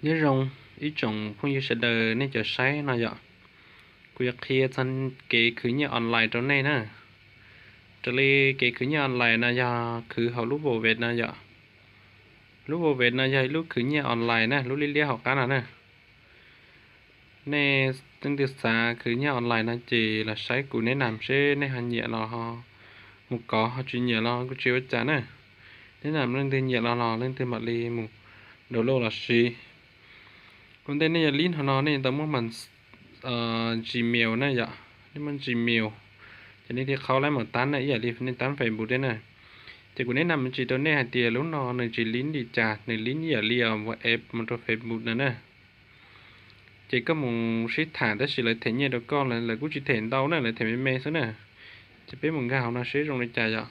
Nyob zoo ib tsoom phooj ywg sawv daws nej cov saib no yom. Kuv yuav qhia txog kev khwv nyiaj online rau nej na. Raws li kev khwv nyiaj online no yog khwv hauv lub Wallet no yom. Lub Wallet no yog ib lub khwv nyiaj online na, lub liab liab hauv qab no na. Nej leej twg xav khwv nyiaj online no ces los saib kuv neb nam seb nej ho nyiam los ho mus kov, ho tsis nyiam los kuj tsis ua cas na. Neb nam leej twg nyiam los los leej twg mam li mus download los siv. Ua ntej nej yuav lib no no nej tau muab Gmail na yom, nej muab Gmail, ces nej thiaj qhau laib mus tab na, ib yam li nej tab Facebook thiab na. Ces kuv neb nam tsis rau nej hais tias lub no nws tsis lib li cas, nws lib ib yam li WhatsApp mus rau Facebook no na. Ces koj mus sib tham tab sis lawv them nyiaj rau koj, lawv kuj tsis them ntau na, lawv them me me xwb na. Ces peb mus nkag hauv no seb zoo li cas yom.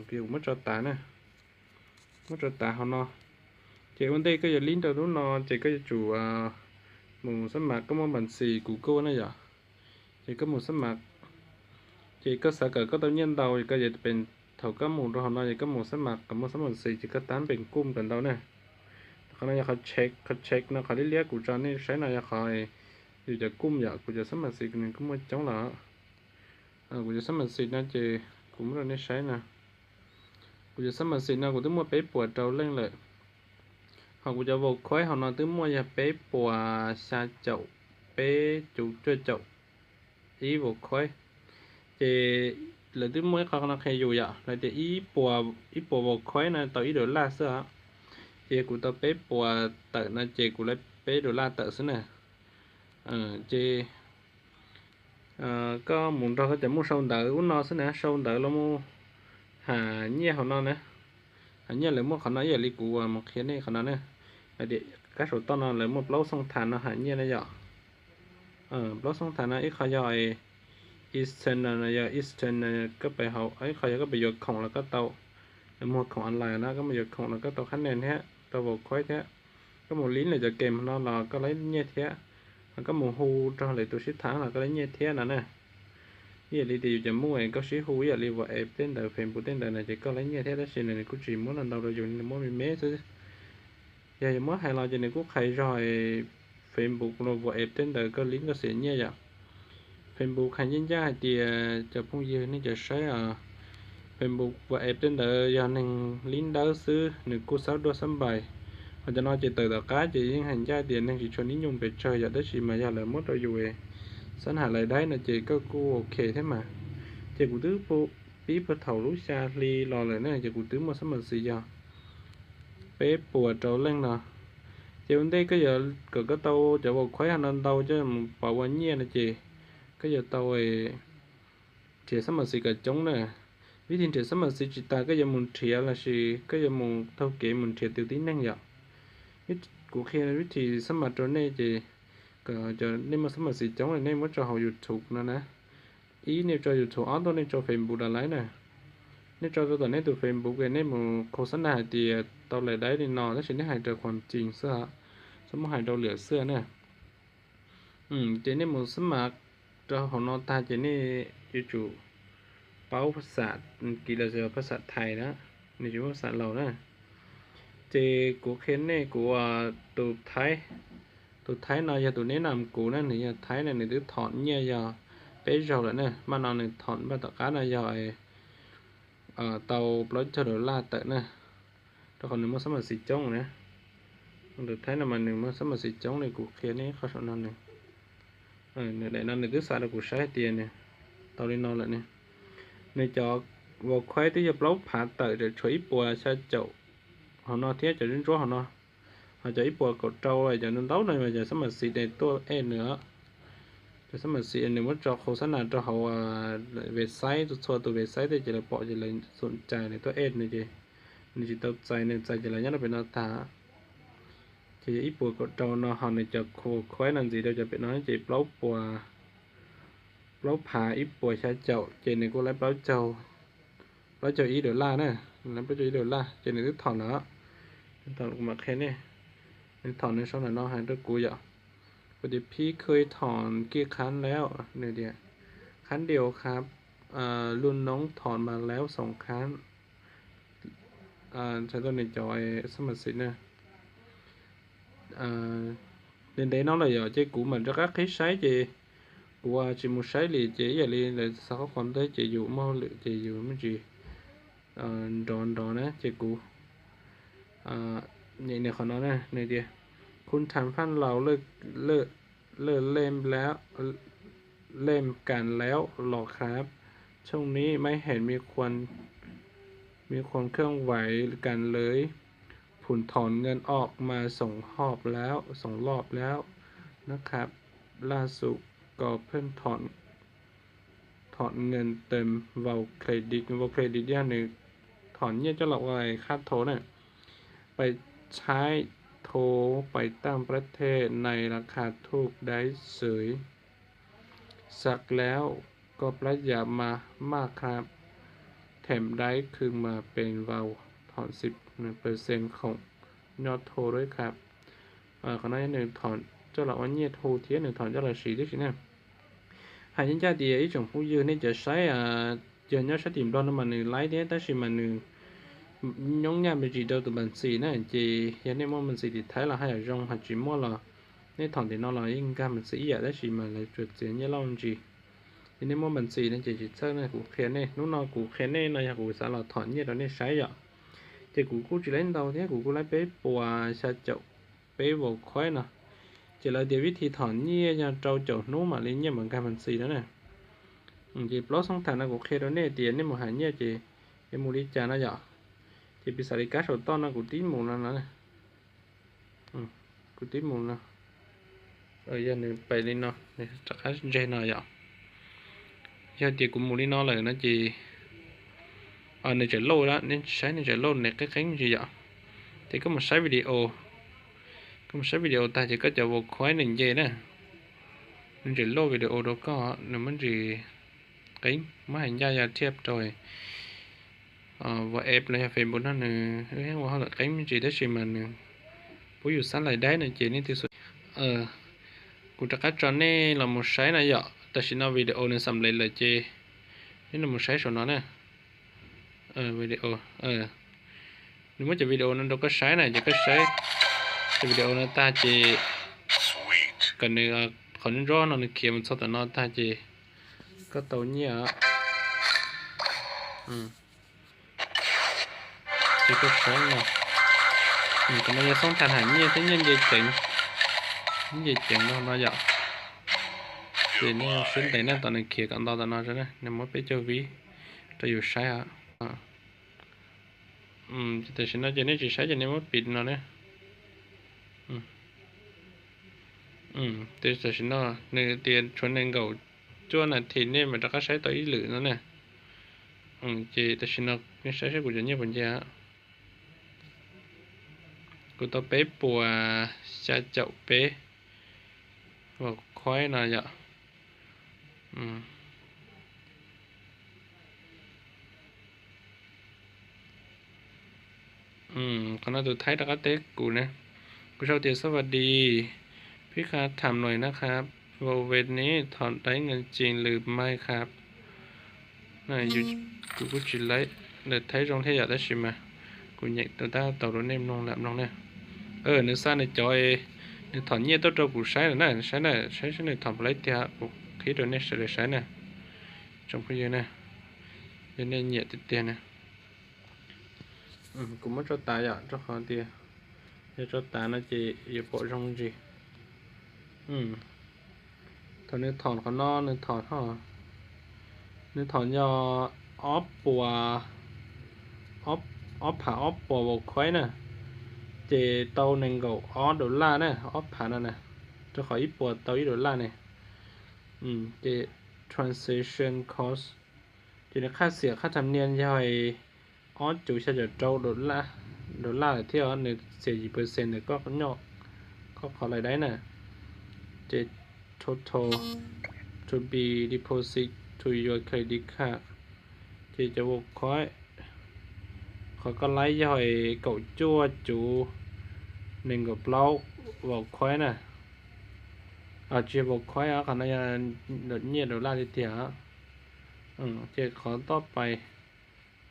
Kuv muab tso tas na, muab tso tas hauv no. Ces ua ntej koj yuav lib rau lub no ces koj yuav tsum mus xab mam, koj muaj npas xis Google na yom. Ces koj mus xab mam, ces koj xav kom koj tau nyiaj ntau, koj yuav pes, thaum koj mus rau hauv no ces koj mus xab mam kom muaj xab mam xis ces koj tab pes kum kom ntau na. Qhov no yog qhov check, qhov check no qhov liab liab kuv tso nej saib no yog qhov yus cov kum yom, kuv cov xab mam xis nws kuj muaj coob lawm. Kuv cov xab mam xis no ces kuv muab rau nej saib no. Kuv cov xab mam xis no kuv twb muaj peb puas rau leej lawm. Ho kuv cov Vaucoin hauv no twb muaj yog peb puas xya caum peb cuv cuaj caum ib Vaucoin. Ces lawv twb muaj ib qho no qhia yus yom, lawv tias ib puas Vaucoin no tau ib dollar xwb os. Ces kuv tau peb puas tawm no ces kuv lawv peb dollar tawm xwb na. Ces koj mus nrog koj cov mus sau ntawv ub no xwb na, sau ntawv los mus ham nyiaj hauv no na. Ham nyiaj lawv muaj qhov no ib yam li kuv mus qhia nej qhov no na. Tias kab saum toj no lawv muaj plaub xooj tham no ham nyiaj na yom. Plaub xooj tham no ib qho yog Eastern no, yog Eastern, koj pem hauv, ib qho yog koj pem yuav khoom los koj tau, lawv muag khoom online na, koj mus yuav khoom los koj tau qhab nen thiab tau Vaucoin thiab. Koj mus lib lawv cov game no los koj laib nyiaj thiab. Koj mus hu rau lawv tus sib tham los koj laib nyiaj thiab no na. Ib yam li tias yus cov mus koj sib hu ib yam li WhatsApp tej ntawd, Facebook tej ntawd no ces koj laib nyiaj thiab, tab sis nws kuj tsis muab ntau rau yus, nws muab me me xwb. Yog yuav muab hais los ces nws kuj qhia zog Facebook los WhatsApp tej ntawd koj lib koj xiam nyiaj yom. Facebook hais ncaj ncaj hais tias cov phooj ywg nej cov saib, Facebook WhatsApp tej ntawd yog neeg lib dawb xwb, nws kuj xab duaj xab npais. Ho cov no ces tawm tom qab ces yeej hais ncaj tias neeg tsis tshua nib nyuj pes tsawg yom, tab sis mas yog lawv muab rau yus xab ham lawv daib no ces koj kuj ok thiab mas. Ces kuv twb pib puag thaum lub xya hli los lawm ne, ces kuv twb muaj xab mam xis yog peb puas rau leej no. Ces ua ntej koj yuav kom koj tau cov Vaucoin ho no ntau coj mus pauv ua nyiaj no ces koj yuav tau nrhiav xab mam xis kom coob na. Vib thib nrhiav xab mam xis tsis tas, koj yuav mus nrhiav los sis koj yuav mus taug kev mus nrhiav tus tib neeg yom. Kuv qhia vib thib xab mam rau nej ces kom nej muaj xab mam xis coob nej muab tso hauv YouTube no na. Ib nej tso YouTube, ob tuaj nej tso Facebook los laib na. Nej tso rau tom nej tus Facebook es nej mus khau xab nas hais tias tau lawv daib li no, tab sis nej hais raws qhuam cees xwb, txhob muab hais rau lwm xwb na. Ces nej mus xab mam rau hauv no tag ces nej yuav tsum paub phas xas Kiv los yog phas xas Thaib na, nws tsis muaj phas xas Laus na. Ces kuv qhia nej kuv tus Thaib, tus Thaib no yog tus neb nam kuv na, nws yog Thaib na, nws twb thom nyiaj yog peb zaug lawm na, mas no nws thom npaj tom qab no yog tau plaub caug dollar tawm na, rau qhov nws muaj xab mam xis coob na. Tus Thaib no mas nws muaj xab mam xis coob li, kuv qhia nej qhov saum no nws, nws daim no nws twb xa rau kuv saib hais tias nws tau li no lawm ne. Nws cov Vaucoin twb yog plaub phav tawm, tshuav ib puas xya caum hauv no thiab cov ntsuab ntsuab hauv no. Ho cov ib puas kaum rau cov ntau ntau no mas cov xab mam xis es tuaj ej nws. Cov xab mam xis nws muab tso khau xab nas rau hauv website, txhua txhua tus website tej ces lawv pom ces lawv xum cais nws tuaj ej nws ces nws tsis tau txais, nws txais ces lawv nyob rau pem no tag. Ces yog ib puas kaum rau no ho nws cov Vaucoin no ntxiv rau cov pem no ces plaub puas, plaub phav ib puas xya caum ces nws kuj laib plaub caug, plaub caug ib dollar na, laib plaub caug ib dollar ces nws twb thom lawm. Kuv mam qhia nej, nws thom nws sau ntawm no hais rau kuv yom. Kuv tias phib khwj thom kij qhab laub, nws tias qhab diaus qhab, lub noob thom mas laub xoom qhab. Txhais tau nws cov xab mam xis na. ntev ntev no lawm yom, ces kuv mam rov qab qhib saib ces kuv tsis mus saib li ces ib yam li lawv xa qhov qhov ntawd ces yus muaj hauj lwm ces yus muaj tsis nrov nrov na ces kuv nias qhov no na, nws tias คุณทานข้าวเหลาเลิกเล่นแล้ว เล่นกันแล้วหรอครับ ช่วงนี้ไม่เห็นมีคนมีคนเคลื่อนไหวกันเลย ผมถอนเงินออกมาสองรอบแล้วสองรอบแล้วนะครับ ล่าสุดก็เพิ่งถอนถอนเงินเติม vào credit vào credit yog nws thom nyiaj coj los ua khab thau na ไปใช้โทรไปต่างประเทศในราคาถูกได้เฉย สักแล้วก็ประหยัดมามากครับ แถมได้คืนมาเป็น vào ถอนสิบเปอร์เซ็นต์ของยอดโทรด้วยครับ qhov no nws thom coj los ua nyiaj hu thiab nws thom coj los siv tib si na. Hais ncaj ncaj tias ib tsoom phooj ywg nej cov saib, yog nyob sab tim Nplog no mas nws laib thiab tab sis mas nws nyob nyaj me ntsis rau tus npas ntxis na, ces yog nej muaj npas ntxis tim Thaib los haj yam zoo, hos tsis muaj los nej thom tim no los yeej nkag npas ntxis ib yam tab sis mas lawv tsuas txiav nyiaj lauj ntsis. Ces nej muaj npas ntxis no ces tsis txhawj na, kuv qhia nej, hnub no kuv qhia nej no yog kuv xav los thom nyiaj rau nej saib yom. Ces kuv kuj tsis laib ntau thiab, kuv kuj laib peb puas xya caum peb vauv khuaib no. Ces lawv tias vib thi thom nyiaj yog rau caum hnub mam li nyiaj mam nkag npas ntxis no na. Ces plaub xoob tham no kuv qhia rau nej tias nej mus hais nyiaj ces yuav mus li cas no yom. Ces piv xam li kab saum toj no kuv tib mus no, kuv tib mus no, yog nws pem li no, nws rov qab ntseg no yom. Yog tias kuv mus li no lawm no ces nws tseem load, nej saib nws tseem load, nws qeeb qeeb ntsis yom. Ces koj mus saib video, koj mus saib video tag ces koj cov vauv khuaib nws nce na, nws tseem load video rau koj, nws muab ntsis qeeb, muab hais ncaj yog thiaj rau WhatsApp los yog Facebook no nws ua hauj lwm qeeb me ntsis tab sis mas nws pub yus xab lais daib no ces nej twb xu. Kuv rov qab tso nej los mus saib na yom, tam sim no video nws xam lev lawm ces nej los mus saib saum no na. Video, nws muab cov video no rau koj saib na, ces koj saib cov video no tag ces kom nws, qhov ntsob no nws khiav mus txog tom no tag ces koj tau nyiaj. Ces koj saib no, qhov no yog xoob tham hais nyiaj thiab nyiaj nce ceev, nyiaj nce ceev no no yom. Ces nej sib ntev na, tom nws khiav kom nto tom no, nws muab peb caug vib rau yus saib os. Tam sim no ces nej tsis saib ces nej muab pim no na. Ces tam sim no nws tias tshuav nees nkaum cuaj nas this nej mam rov qab saib tau ib lwm no na. Ces tam sim no nej saib saib kuv cov nyiaj puas nce. Kuv tau peb puas xya caum peb vauv khuaib no yom. Qhov no tus Thaib rov qab teb kuv na, kuv sau tias สวัสดี พี่ครับ ถามหน่อยนะครับ ว่าวันนี้ถอนได้เงินจริงหรือไม่ครับ Kuv kuj tsis laib lawv Thaib zoo thiab yom, tab sis mas kuv nyeem tab tau rau nej mloog lam mloog na. Nws xa nws cov, nws thom nyiaj tuaj rau kuv saib lawm na, saib na, saib saib nws thom puas laib tiag, kuv qhib rau nej sawv daws saib na. Tsoom phooj ywg na, yog nej nyiam tiag tiag na. Kuv muab tso tas yom, rau qhov tias yog tso tas no ces yuav pom zoo ntsis. Thaum nws thom qhov no nws thom, nws thom yog ob puas, ob phav ob puas vauv khuaib na, ces tau nees nkaum ob dollar na, ob phav no na, rau qhov ib puas tau ib dollar ne. Ces transaction cost, ces nws qhaj xiam qhaj tham nias yog ob cuv xya caum rau dollar lawm thiab, nws xiam yim percent ntawm koj nyob, koj qhov lais daib na. Ces total to be deposit to your credit card, ces cov vauv khuaib, qhov koj laib yog kaum cuaj cuv nees nkaum plaub vauv khuaib na. Tsis yog vauv khuaib, qhov no yog nyiaj dollar tiag tiag. Ces qhov toj pais,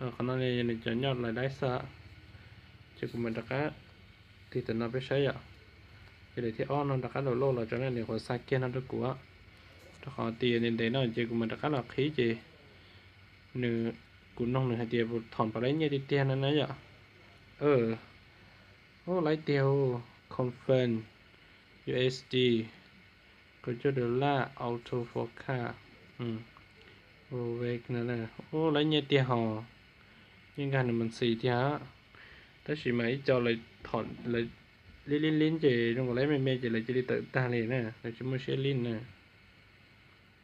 qhov no yog nws cov nyob lais daib xwb. Ces kuv mam rov qab tig tam no peb saib yom. Ces daim thib ob no rov qab download los tso na, nws qhuav xa kiag no rau kuv, rau qhov tias ntev ntev no ces kuv mam rov qab los qhib ces nws, kuv noog nws hais tias puas thom puas laib nyiaj tiag tiag no na yom. Ub, laib tiag, confirm U S D, kaum cuaj dollar, auto forecast, Vivek no, ub, laib nyiaj tiag hos, nyiaj nkag nws mas ntxis tiag. Tab sis mas ib co lawv thom lawv lib lib lib ces zoo nkaus laib me me ces lawv cia li tawm tag li na, lawv tsis muaj siab lib na.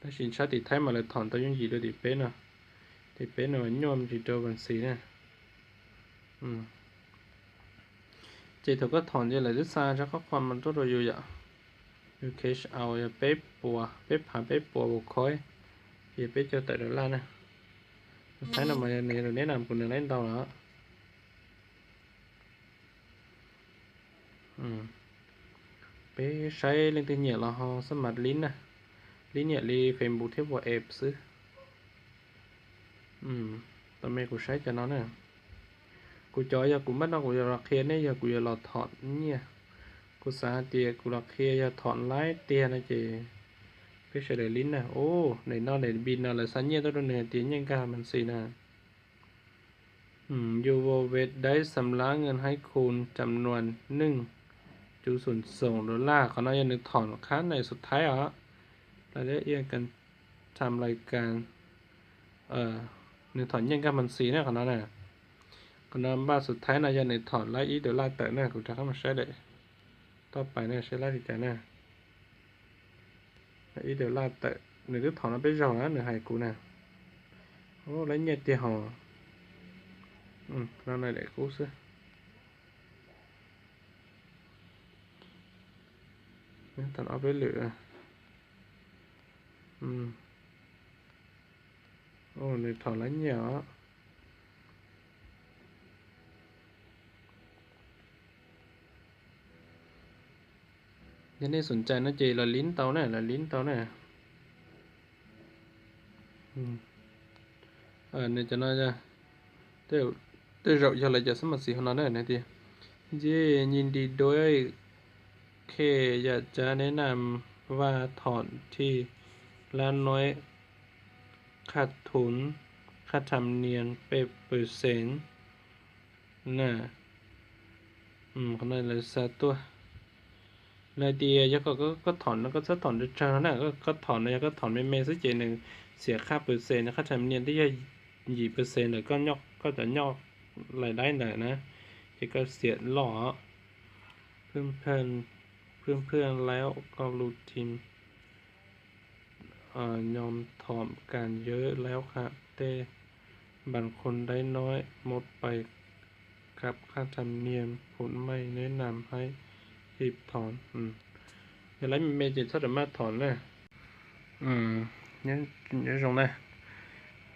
Tab sis sab tim Thaib mas lawv thom tau yooj yim dua tim peb no, tim peb no mas nyuaj me ntsis rau mas ntxis na. Ces thaum koj thom ces lawv twb xa tso qhov qhov mas tuaj rau yus yom. Yus cash out yog peb puas, peb phav peb puas ua khoib, ces peb caug tawm dollar na. Saib no mas yog nws neb na kuv nws laib ntau lawm. Peb saib leej twg nyiam los ho xab mas lib na, lib nyiam li Facebook thiab WhatsApp xwb. Tau me kuv saib cov no na. Kuv cov yog kuv npaj no kuv yuav los qhia nej yog kuv yuav los thom nyiaj. Kuv xav hais tias kuv los qhia yog thom laib tiag no ces peb sawv daws lib na. Ub, daim no daim bi no lawv xa nyiaj tuaj rau nws hais tias nyiaj nkag mas ntxis na. Yus vô Việt đấy xâm lấn ngân hàng khun chậm nuan nưng chú sụn sổng đô la. Qhov no yog nws thom khab na xus thaib os. Lawv dab ian kan tham lais kas, nws thom nyiaj nkag mas ntxis na qhov no na. Qhov no npaj xus thaib no yog nws thom laib ib dollar tawm na, kuv rov qab mus saib daim toj pais na saib laib li cas na. Ib dollar tawm, nws twb thom no peb zaug na, nws hais kuv na. Ub, laib nyiaj tiag hos. No na daim qub xwb. Thom ob peb lwm. Nws thom laib nyiaj os. Yog nej xom cai no ces los lib tau na, los lib tau na. Nws cov no, tej zaum yog lawv cov xab mas xis hauv no na, nws tias, Yij nyi nti duab khej yam cab neb nam vaj thom thij lab nuaib khaj thum khaj tham nias peb pw xees na. Qhov no lawv xa tuaj. Lawv tias yog kom koj thom no koj txhob thom tsawg tsawg no na, koj thom no yog koj thom me me xwb ces nws xiam khaj pw xees, nws khaj tham nias twb yog yim pw xees ntawm koj cov nyob lais daib ntawm na, ces koj xiam loj. Phwj phwj laub koj lub thim nyom thom kas yawb laub khaj tej npas khun daib nuaib mub pais kab khaj tham nias phum maij neb nam haib hib thom. Yog laib me me ces txhob rawm maj thom na. Nyob zoo na,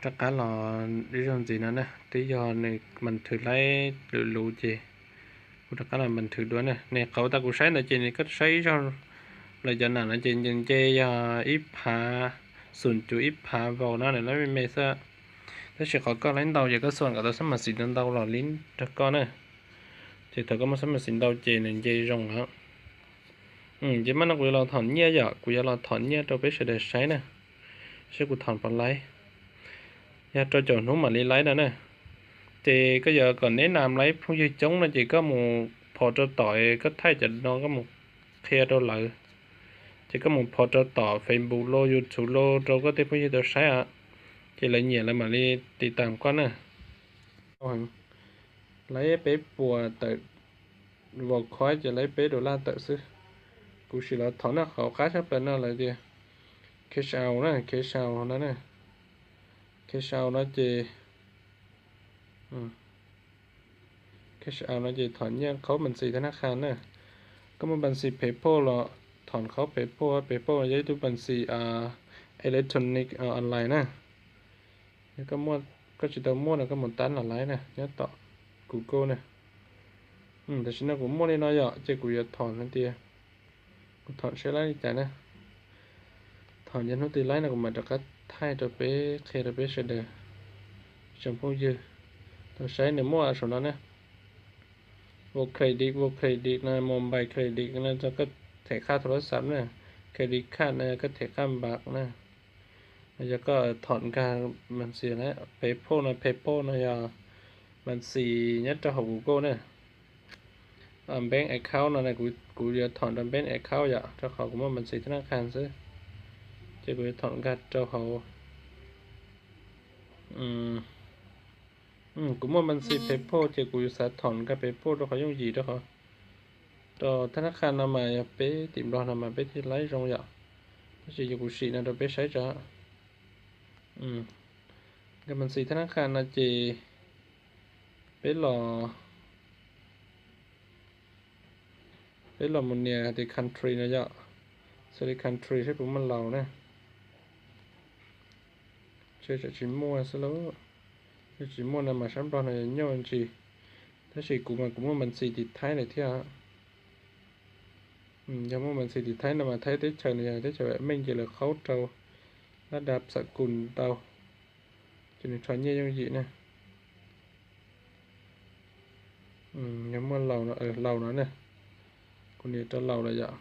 rov qab los ib zaug ntxiv no na, twb yog nws mas thwv laib lwm lus ces kuv rov qab los mas thwv dua na. Nws qauv tas kuv saib ntawd ces nws koj saib ib zaug lawv cov nam no ces nce yog ib phav, xum cuv ib phav vaus no nws laib me me xwb. Tab sis qhov koj laib ntau ces koj xuas kom tau xab mas xis ntau ntau los lib rau koj na. Ces thaum koj muaj xab mas xis ntau ces nws nce zoo lawm. Ces mas no kuv yuav los thom nyiaj yom, kuv yuav los thom nyiaj rau peb sawv daws saib na, saib kuv thom puas laib. Yog rau caum hnub mam li laib no na. Ces koj yuav kom neb nam laib phooj ywg coob no ces koj mus phov rau tom, koj thaij cov no koj mus qhia rau lawv. Ces koj mus phov rau tom Facebook los YouTube los rau koj tej phooj ywg tau saib os. Ces lawv nyiam lawv mam li tiv tam koj na. Laib peb puas tawm, vaus khoib ces laib peb dollar tawm xwb. Kuv sim los thov na, qhov qab tshaj plaws no lawv tias cash out na, cash out no na. Cash out no ces, cash out no ces thom nyiaj qhaub mas xis thab nab qha na. Koj muaj mas xis PayPal los thom qhaub PayPal, PayPal yog ib tug mas xis electronic online na. Yog koj tsis tau muaj no koj mus tab los laib na nyob tom Google na. Tam sim no kuv muaj li no yom, ces kuv yuav thom no tias, kuv thom saib laib li cas na. Thom ces hnub twg laib no kuv mam rov qab thaij rau peb qhia rau peb sawv daws, tsoom phooj ywg tau saib. Nws muaj saum no na, Vo Credit, Vo Credit no, Mobile Credit no, txog koj them qhaj tha lab xav na, credit card na, koj them qhaj npam na, yog koj thom nkag mas ntsis na, PayPal no, PayPal no yog mas ntsis nyob rau hauv Google na. Bank account no kuv yuav thom rau bank account yom, rau qhov kuv muaj mas ntsis thab nab qha xwb, ces kuv yuav thom nkag rau hauv. Kuv muaj mas ntsis PayPal ces kuv yuav xav thom nkag PayPal rau qhov yooj yim rau qhov rau thab nab qha no mas yog peb tim Nplog no mas peb thiaj laib zoo yom. Tab sis yog kuv sim no rau peb saib tso. Nkag mas ntsis thab nab qha no ces peb los, peb los mus nias tias country no yom. Select country saib puas muaj Laus na. Ntshe tsam tsis muaj xwb lauj. Yog tsis muaj no mas sab Nplog no yuav nyuaj ntsis. Tab sis kuv mas kuv muaj mas ntsis tim Thaib lawm thiab. Yog muaj mas ntsis tim Thaib no mas Thaib teb chaws no yog teb chaws vam meej ces lawv qhaub rau lab dab xam kus ntau, ces nws rho nyiaj yooj yim na. Yog muaj Laus no, Laus no na, kuv nias rau Laus lawm yom.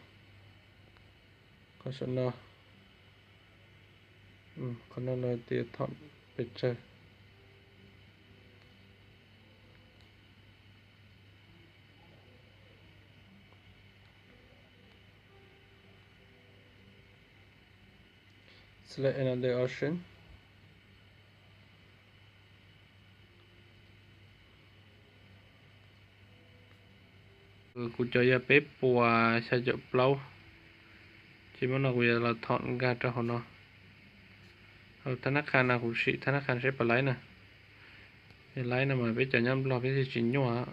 Qhov saum no, qhov no no tias thom pes tsawg. Select another option. Kuv cov yog peb puas xya caum plaub, ces muab no kuv yuav los thom nkag rau hauv no. Thab nab qha no kuv sim thab nab qha seb puas laib na. Yog laib no mas peb cov nyob Nplog peb thiaj tsis nyuaj.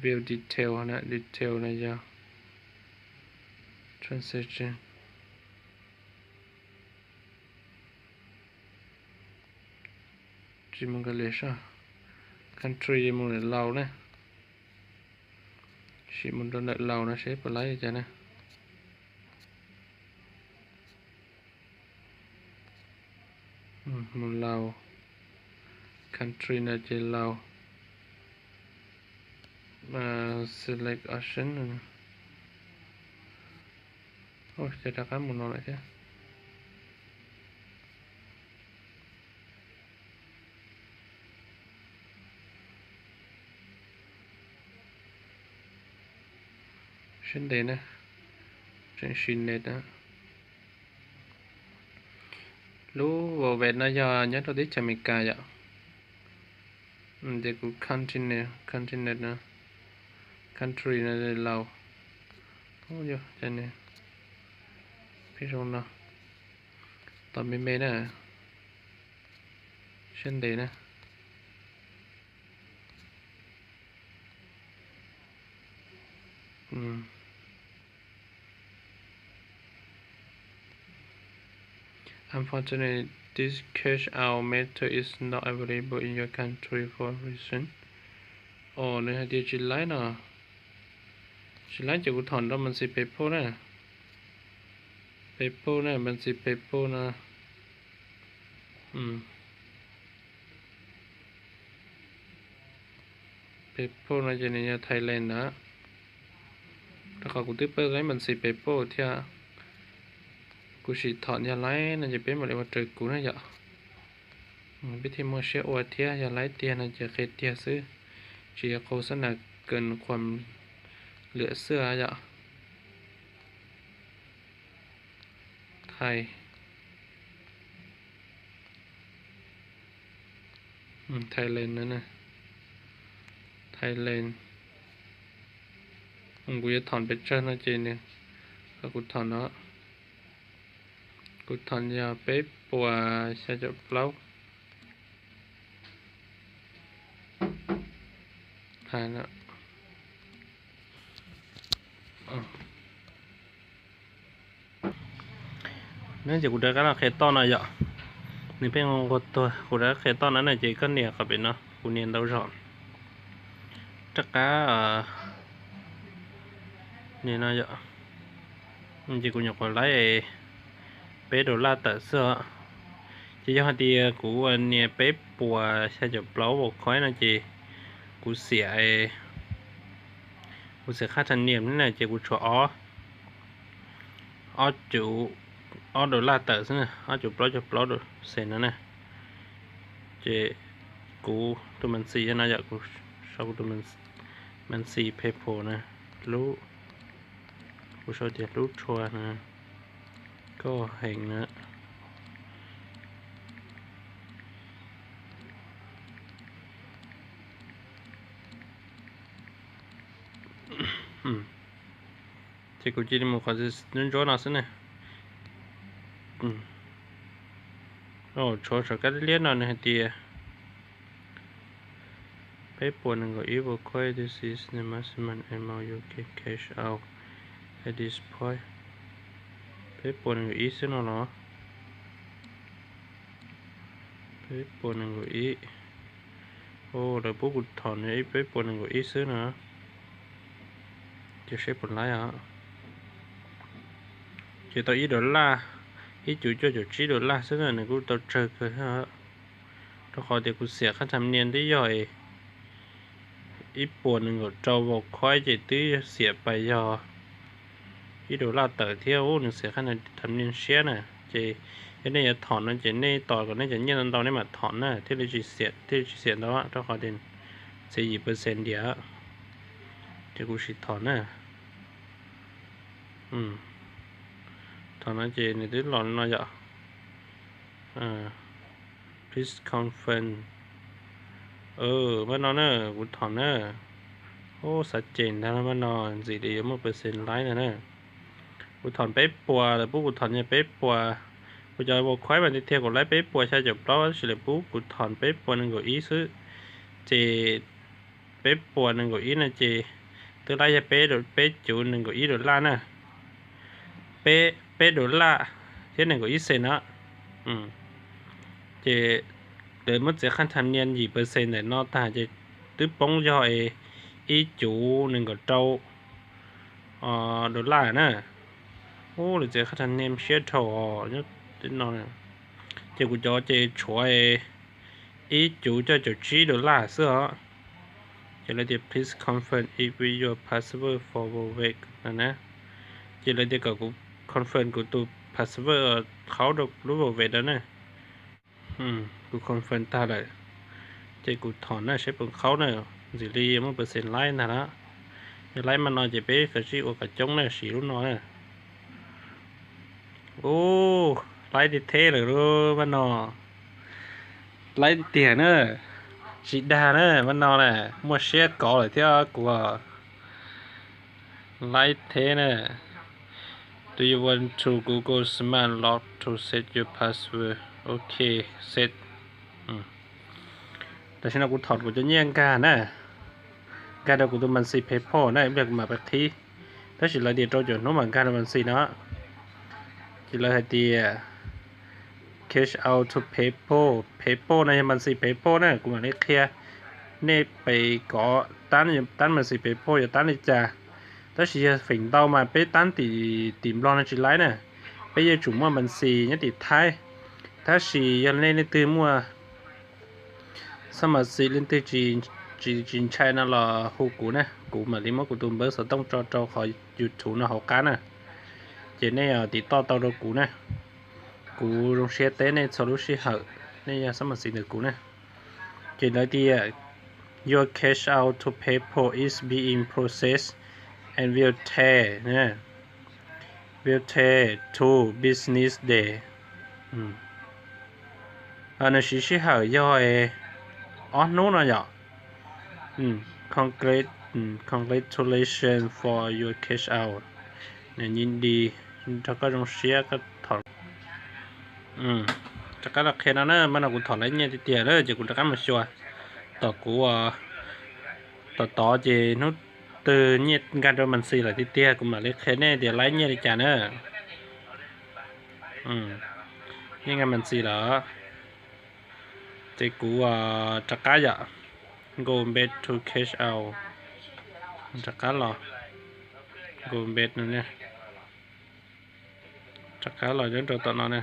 View detail na, detail no yog transaction. Tsis mus nkaus li soj. Country mus ntawm Laus na. Sim mus rau ntawm Laus no seb puas laib li cas na. Mus Laus, country no ces Laus. Select option. Ces rov qab mus no lawm thiab. Siab ntev na, tseem sim net na. Lub wallet no yog nyob rau teb chaws Amelikas yom. Ces kuv continue, continue no, country no Laus. Ub, yog cas nws pheej zoo no. Tos me me na. Siab ntev na. Unfortunately, this cash out method is not available in your country for reason. Os, nws hais tias tsis laib no. Tsis laib ces kuv thom rau mas ntsis PayPal na. PayPal na, mas ntsis PayPal no. PayPal no ces nws yog Thailand na. Rau qhov kuv twb pab laib mas ntsis PayPal thiab. Kuv sim thom yog laib no ces peb mam li ua raws kuv na yom. Peb thiaj muaj siab ua thiab, yog laib tiag no ces qhia tiag xwb, tsis yog qhau xab nas kawg qhuam lwam xwb yom. Thai, Thailand no, Thailand. Kuv yuav thom pes tsawg no ces nws kom kuv thom no. Kuv thom yog peb puas xya caum plaub. Neb ces kuv rov qab los qhia toj no yom. Nws pheej nquag tuag, kuv rov qab qhia toj no na ces koj nias qhov pem no, kuv nias ntau zaus. Rov qab nias no yom. Ces kuv nyuam qhuav laib peb dollar tawm xwb os. Ces yog hais tias kuv nias peb puas xya caum plaub Bitcoin no ces kuv xiam, Kuv xiam qhab thas nias na ces kuv tshuav ob, ob cuv, ob dollar tawm xwb na, ob cuv plaub caug plaub dollar no na. Ces kuv tus mas xis no yom, kuv sau kuv tus mas xis PayPal na, lub, kuv sau tias hlub tshua na, koj heev na. Ces kuv cia li mus qhov ntsuab ntsuab no xwb na. Tshuav tshuav kab liab no nws hais tias peb puas nees nkaum ib, request this is the maximum amount you can cash out at this point. Peb puas nees nkaum ib xwb no los? Peb puas nees nkaum ib. Lawv pub kuv thom peb puas nees nkaum ib xwb no. Ces seb puas laib os. Ces tau ib dollar, ib cuv cuaj caum tsib dollar xwb na, nws kuj tau tsawg kawg thiab. Rau qhov tias kuv xiam qhab thas nias twb yog ib puas nees nkaum rau vauv khuaib ces twb xiam pais yog ib dollar tawm thiab. Nws xiam qhab thas nias siab na. Ces yog nej yuav thom no ces nej tos kom nej cov nyiaj ntau ntau nej mam thom na, thiaj li tsis xiam, thiaj li tsis xiam ntau, rau qhov tias txiav yim percent diam. Ces kuv sim thom na. Thom no ces nws twb los no yom. Please confirm. Pab no na, kuv thom na. Ub, xav ces ntag, pab no ntxim li yuav muaj percent laib ntag na. Kuv thom peb puas, lawv pub kuv thom yog peb puas. Kuv cov vauv khuaib mas tiag tiag kuv laib peb puas xya caum plaub tab sis lawv pub kuv thom peb puas nees nkaum ib xwb. Ces peb puas nees nkaum ib no ces twb laib yog peb, peb cuv nees nkaum ib dollar na. Peb, peb dollar thiab nees nkaum ib cent no. Ces lawv muab txiav qhab thas nias yim percent ntawm no tag ces twb poob yog ib cuv nees nkaum rau dollar na. Ub, lawv txiav qhab thas nias siab dhau os, nyob no. Ces kuv cov ces tshuav ib cuv cuaj caum tsib dollar xwb os. Ces lawv tias please confirm if your password for wallet no na. Ces lawv tias kom kuv confirm kuv tus password qhaub rau lub wallet no na. Kuv confirm tag lawm, ces kuv thom na seb puas qhaub na, ntxim li yuav muaj percent laib ntag na. Yog laib mas no ces peb kav tsij ua kom coob na, siv lub no na. Ub, laib tiag thiab lawm lauj pab no. Laib tiag na, tsis dag na, pab no na, muaj siab kov lawm thiab kuv. Laib thiab na. Do you want to Google Smart Lock to set your password? Ok, set. Tam sim no kuv thom kuv cov nyiaj nkag na, nkag rau kuv tus mas xis PayPal na, ib pliag kuv mam pais qhib. Tab sis lawv tias rau caum hnub mam nkag rau mas xis no. Ces lawv hais tias cash out to PayPal, PayPal no yog mas xis PayPal na, kuv mam li qhia nej pes kov tab, tab mas xis PayPal yog tab li cas. Tab sis yog feem ntau mas peb tab tim, tim Nplog no tsis laib na, peb yuav tsum muaj mas xis nyob tim Thaib. Tab sis yog nej leej twg muaj xab mas xis leej twg tsis, tsis ntshai no los hu kuv na, kuv mam li muab kuv tus npawb xov tooj tso rau qhov YouTube no hauv qab na. Ces nej tim toj tau rau kuv na. Kuv zoo siab teb nej txhua lub sij hawm nej yog xab mas xis ntawm kuv na. Ces lawv tias your cash out to PayPal is being processed and will take, will take two business days. Nws siv sij hawm yog ob hnub no yom. Congratulations for your cash out. Nws nyi di rau koj zoo siab koj thom. Rov qab los qhia no na, mas no kuv thom laib nyiaj tiag tiag na, ces kuv rov qab mus xyuas tom kuv, tom tod ces hnub twg nyiaj nkag rau mas xis lawm tiag tiag kuv mam li qhia nej tias laib nyiaj li cas na. Nyiaj nkag mas xis lawm, ces kuv rov qab yom, go back to cash out, rov qab los, go back no, rov qab los nyob rau tom no na.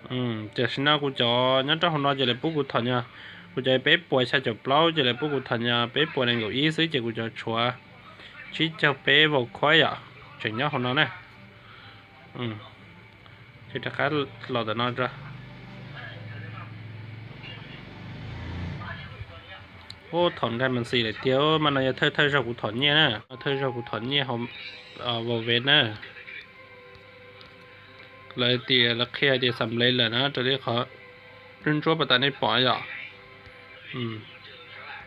Tam sim no kuv cov nyob rau hauv no ces lawv pub kuv thom nyog, kuv cov peb puas xya caum plaub ces lawv pub kuv thom nyog peb puas nees nkaum ib xwb ces kuv cov tshuav tsib caug peb vau khuaib yom, tseem nyob hauv no na. Ces rov qab los ntawm no. Ub, thom nkag Maxi lawm tiag, mas no yog thawj thawj zaug kuv thom nyiaj na, thawj zaug kuv thom nyiaj hauv Valve na. Lawv tias lawv qhia tias xam nplev lawm na, raws li qhov ntsuab pas tas nej pom yom.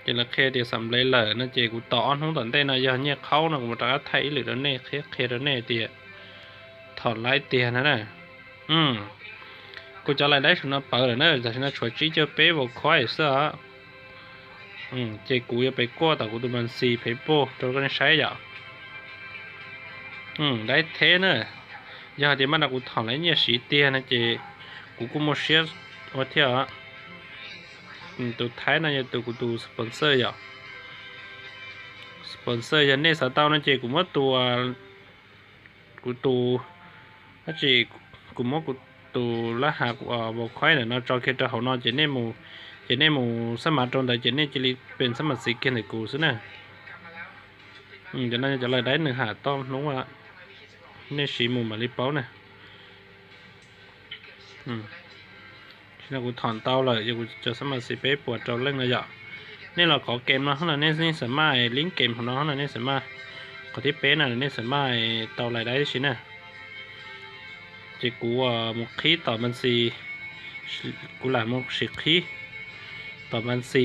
Ces lawv qhia tias xam nplev lawm no ces kuv tos ob hnub tom ntej no yog nyiaj qhaub no kuv mam rov qab thaij ib lwm rau nej, qhia qhia rau nej tias thom laib tiag no na. Kuv cov lais daib saum no pawv lawm na, tam sim no tshuav tsib caug peb vau khuaib xwb os. Ces kuv yuav pem kuaj tom kuv tus Maxi phem poj rau koj nej saib yom. Daib theb na, yog hais tias maj no kuv thom laib nyiaj siv tiag no ces kuv kuj muaj siab ua thiab. Tus Thaib no yog tus kuv tus sponsor yom. Sponsor yog nej xav tau no ces kuv muab tus, kuv tus, dab tsi, kuv muab kuv tus lab hav vau khuaib ntawm no tso kiag rau hauv no ces nej mus, ces nej mus xab mav rau ntawd ces nej cia li pem xab mav xiv kiag ntawm kuv xwb na. Cov no yog cov lais daib nws ham tau hnub, nej siv mus mam li paub na. Tam sim no kuv thom tau lawm, yog kuv cov xab mav xiv peb puas rau leej no yom. Nej los kov kem no hos nej, nej xav maj lib kem hauv no hos nej xav maj, qhov thib peb no nej xav maj tau lais daib tib si na. Ces kuv mus qhib tom Maxi, kuv lam mus sim qhib tom Maxi,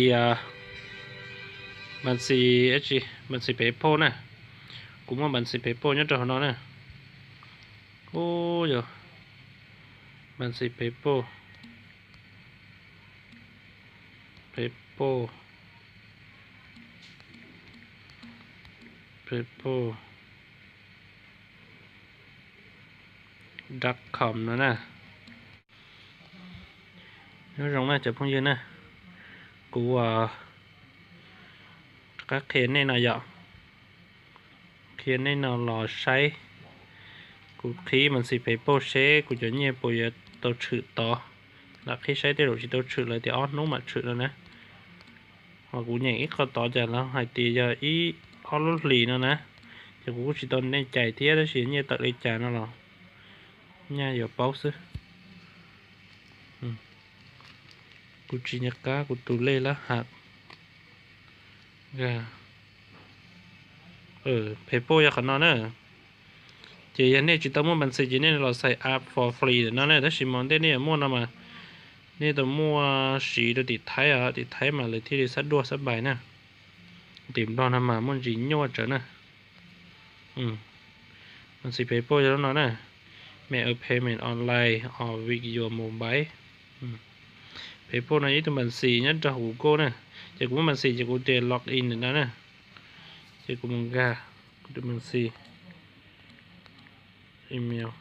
Maxi, Maxi phem poj na. Kuv muaj Maxi phem poj nyob rau hauv no na. Ub, yog Maxi phem poj, phem poj, phem poj dot com no na. Nyob zoo na cov phooj ywg na, kuv rov qab qhia nej no yom, qhia nej no los saib. Kuv qhib Maxi phem poj seb kuv cov nyiaj puas yuav tau tshwm tod. Lam qhib saib tej zaum tsis tau tshwm, lawv tias ob hnub mam tshwm no na. Ho kuv nyeem ib qho tod cas lawv hais tias yog ib ob lub hlis no na, ces kuv kuj tsis tau nej cais thiab, tab sis nyiaj tawm li cas no los nyaj yuav paub xwb. Kuv tsis nco qab kuv tus lej lab hav. Phem poj yog qhov no na. Ces yog nej tsis tau muaj Maxi ces nej los sign up for free ntawm no na, tab sis mas ntej nej yuav muaj no mas nej tau muaj siv rau tim Thaib os, tim Thaib mas lawv thiaj li xab duaj xab pais na. Tim Nplog no mas muaj ntsis nyuaj tsawv na. Maxi phem poj yog lub no na, make a payment online or with your mobile. Phem poj no yog ib tug Maxi nyob rau hauv Google na, ces kuv muaj Maxi ces kuv tias log in ntawm no na, ces kuv mus nkag kuv tus Maxi, email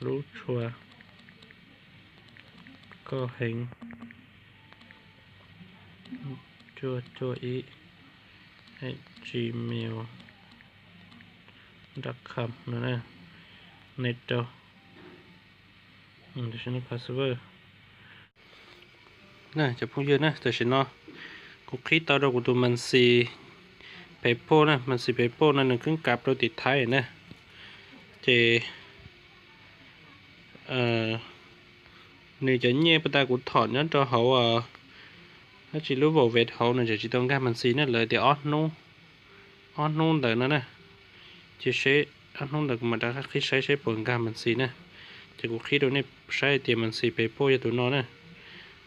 lub tshua koj heev cuaj cuaj ib at gmail dot com no na. Next rau, tam sim no password. Cov phooj ywg na, tam sim no kuv qhib tau rau kuv tus Maxi phem poj na, Maxi phem poj no nws kheev kab rau tim Thaib na. Ces nws cov nyiaj pas tas kuv thom nyob rau hauv, dab tsi, lub Valve hauv nws tseem tsis tau nkag Maxi na, lawv tias ob hnub, ob hnub ntawd no na. Ces seb ob hnub ntawd kuv mam rov qab qhib saib seb puas nkag Maxi na. Ces kuv qhib rau nej saib hais tias Maxi phem poj yog tus no na.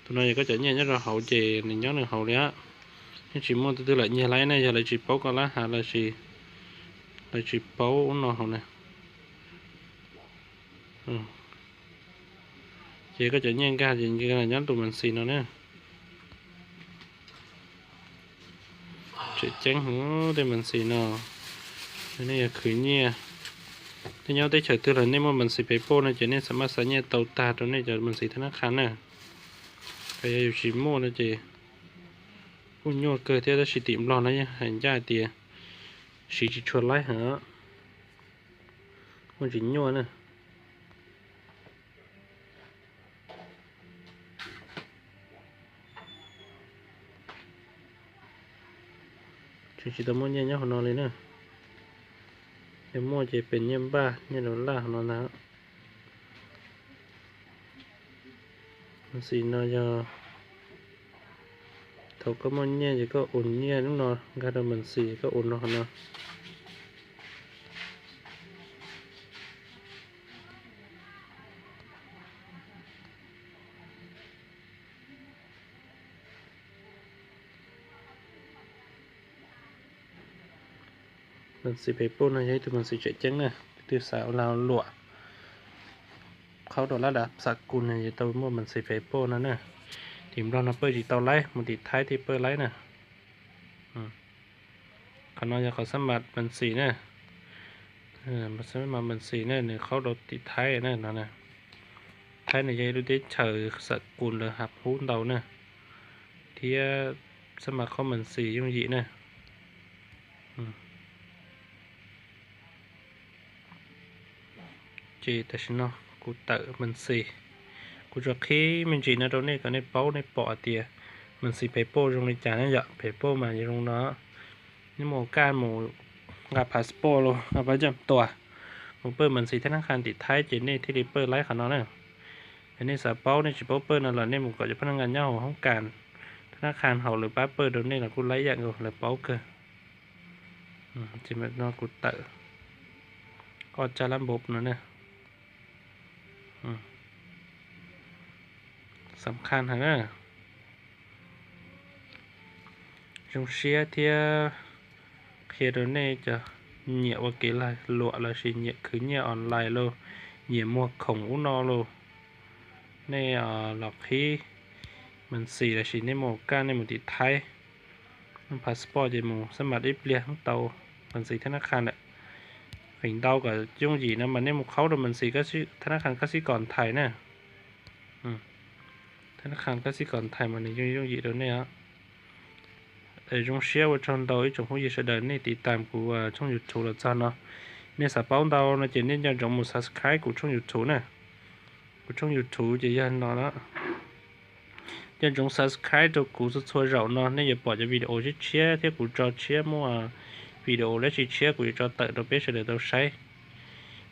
Tus no yog koj cov nyiaj nyob rau hauv ces nws nyob nws hauv li. Yeej tsis muaj tus twg lam nyiag laib ne, yog lawv tsis paub koj lab hav los sis lawv tsis paub ub no hauv na. Ces koj cov nyiaj nkag ces nyob tus Maxi no na. Tseem ceeb hwv tej Maxi no, nej yog khwv nyiaj. Nej nyob teb chaws twg los nej muaj Maxi phem poj no ces nej xam maj xa nyiaj tau tag rau nej cov Maxi thab nab qha na. Yog yus tsis muaj no ces kuj nyuaj kawg thiab, tab sis tim Nplog no yeej hais ncaj hais tias siv tsis tshua laib heev, muaj tsis nyuaj na. Nws tsis tau muaj nyiaj nyob hauv no li na. Yog muaj ces pem nyiaj npaj nyiaj dollar hauv no ntag. Mas xis no yog thaum koj muaj nyiaj ces koj ua nyiaj lub no nkag rau mas xis koj ua no hauv no. Mas xis Facebook no yog ib tug mas xis tseem ceeb na, leej twg xav ua lag luam qhaub rau lab dam xa kus no yuav tau muaj mas xis Facebook no na. Tim Nplog no pawj tsis tau laib, mus tim Thaib thiaj pawj laib na. Qhov no yog qhov xab mas mas xis na. Xab mas mas xis na, nws qhaub rau tim Thaib na no. Thaib nws yog ib lub teb chaws xa kus lawv hav hub ntau na, thiab xab mas qhaub mas xis yooj yim na. Ces tam sim no kuv tawm mas xis, kuv tsuas qhib me ntsis no rau nej kom nej paub nej pom hais tias mas xis Facebook zoo li cas na yom. Facebook mas zoo no, nej mus kaj mus nqa passport los nqa pab cam tua, mus pawj mas xis thab nab qha tim Thaib ces nej thiaj li pawj laib qhov no na. Yog nej xav paub nej tsis paub pawj no los nej mus kom cov phab nab nqa nyob hauv hoob kas thab nab qha hauv lawv pab pawj rau nej los kuj laib ib yam nkaus, lawv paub kawg. Ces no kuv tawm ob caj lab npauv no na. Xam khaj heev na. Zoo siab thiab qhia rau nej cov nyiam ua kev lag luam lossis nyiam khwv nyiaj online los nyiam muag khoom ub no los, nej los qhib mas xis lossis nej mus kaj nej mus tim Thaib, passport ces mus xab mas ib pliag tau mas xis thab nab qha lawm. Feem ntau kom yooj yim no mas nej mus qhaub rau mas xis thab nab qha kab xib kos nthais na. Thab nab qha kab xib kos nthais mas nws yooj yooj yim rau nej os. Zoo siab ua tsaug ntau ib tsoom phooj ywg sawv daws nej tiv tam kuv tshooj YouTube los txog no. Nej xav paub ntau no ces nej nco ntsoov mus subscribe kuv tshooj YouTube na. Kuv tshooj YouTube ces yog no na. Nco ntsoov subscribe rau kuv txhua txhua zaum no nej yuav pom cov video tshiab tshiab thiab kuv tso tshiab muaj video dab tsi tshiab kuv yuav tso tawm rau peb sawv daws tau saib.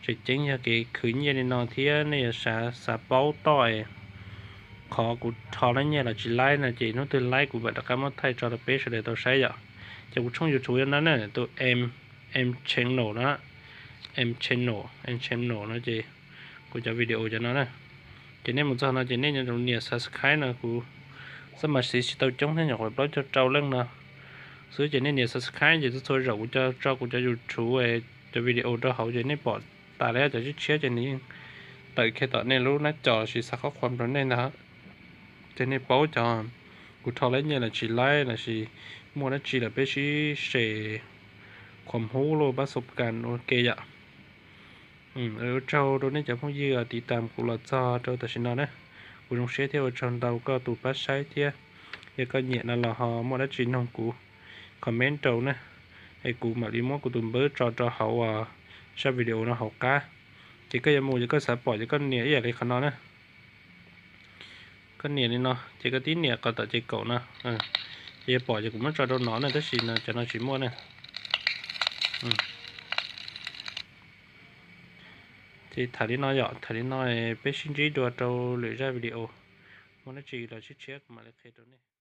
Tseem ceeb yog kev khwv nyiaj li no thiab nej yuav xav xav paub toj qhov kuv rho laib nyiaj los tsis laib no ces hnub twg laib kuv mam rov qab muab thaij tso rau peb sawv daws tau saib yom. Ces kuv tshooj YouTube yog no na, tus M, M channel no, M channel, M channel no ces kuv cov video cov no na. Ces nej mus txog no ces nej nco ntsoov nias subscribe no, kuv xab mas xis tsis tau coob thiab, nyuam qhuav plaub caug rau leej no xwb ces nej nias subscribe ces txhua txhua zaum kuv tso kuv cov YouTube cov video rau hauv ces nej pom tas li cov tshiab tshiab ces nws yeej tawm kiag tom nej lub nab co lossis xa qhob qhuas rau nej ntag. Ces nej paub cov kuv rho laib nyiaj los tsis laib lossis muaj dab tsi los peb sib share qhuas hub los pab xaus kas ua ke yom. Ua tsaug rau nej cov phooj ywg tiv tam kuv los txog rau tam sim no na. Kuv zoo siab thiab ua tsaug ntau koj tus pab saib thiab. Yog koj nyiam no los ho muaj dab tsi noog kuv comment rau na, es kuv mam li muab kuv tus npawb tso rau hauv zaj video no hauv qab. Ces koj yuav mus ces koj xav pom ces koj nias ib yam li qhov no na. Koj nias li no ces koj tib nias qhov tom ces kaum no, ces yuav pom ces kuv muab tso rau no na, tab sis no cov no tsis muaj na. Ces tham li no yom, tham li no, peb sib ntsib dua rau lwm zaj video. Muaj dab tsi los tshiab tshiab kuv mam li qhia rau nej.